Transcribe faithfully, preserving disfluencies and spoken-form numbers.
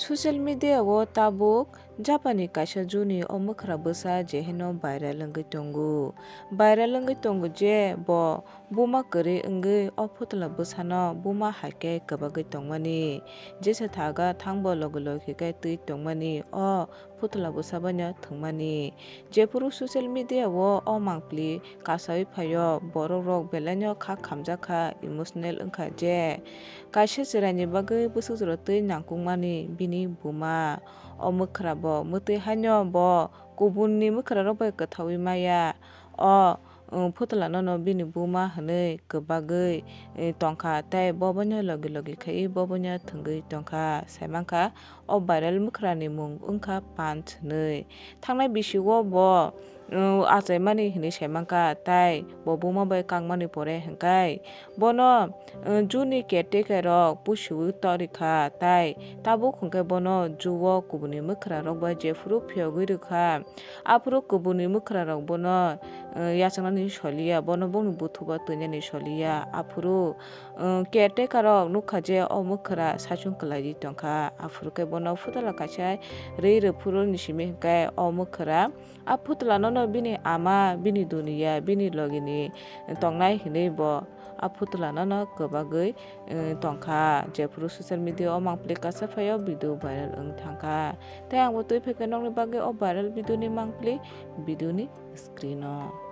Social media o tabuk Japan ni kaisa juni o mwkhra bwsa je hino viral wngwi tongo. Viral wngwi tongo je bo buma kwrwi wngwi o phutla bwsano buma hai khe kwbagwi tongmani. Jesa thaga thangbo logi logi khe twi tongmani o phutla bwsa bai no thwngmani. Jephuru social media o o mangpili kasawi phaio, borok rok belai no kha khamjak kha, emotional wngkha je. Kaisa chwraini bagwi bwswk jora twi nangkukmani bini buma. O mwkhra bo mwtwi haino bo kubunni mwkhra rok bai kwthawi maya. O, um, phutla no no bini buma hwnwi kwbagwi, eh, tongkha tei bo boino logi logi khai bo boino thwngwi tongkha. Sai mankha o viral mwkhrani mung wngkha Punch hwnwi. Thangnai bisio bo, um, achaimani hwnwi sai mankha tei bo buma bai kangmani pore hwnkhai bono, um, juni caretaker rok pusiui torikha tei tabuk hwnkhe bono juo kubuni mwkhra rok bai jephuru phiyogwi rwkha. Aphuru kubuni mwkhra rok bono, eh, yachaknani soliya, bono bongni buthubo twinani soliya. Aphuru, eh, caretaker rok nukha je o mwkhra saichung kwlaiwi tongkha. Aphuru khe bono phutla kaisa rwi rwphuru ni simi hwnkhe o mwkhra a phutla no no bini ama, bini duniya, bini logini tongnai hinwi bo a phutla no no kwbagwi, eh, tongkha. Jephuru social media o mangpili kaisa phaio video viral wng thangkha. Tei ang bo twi phaikha nokni bagwi o viral video ni mangpili video ni screen o.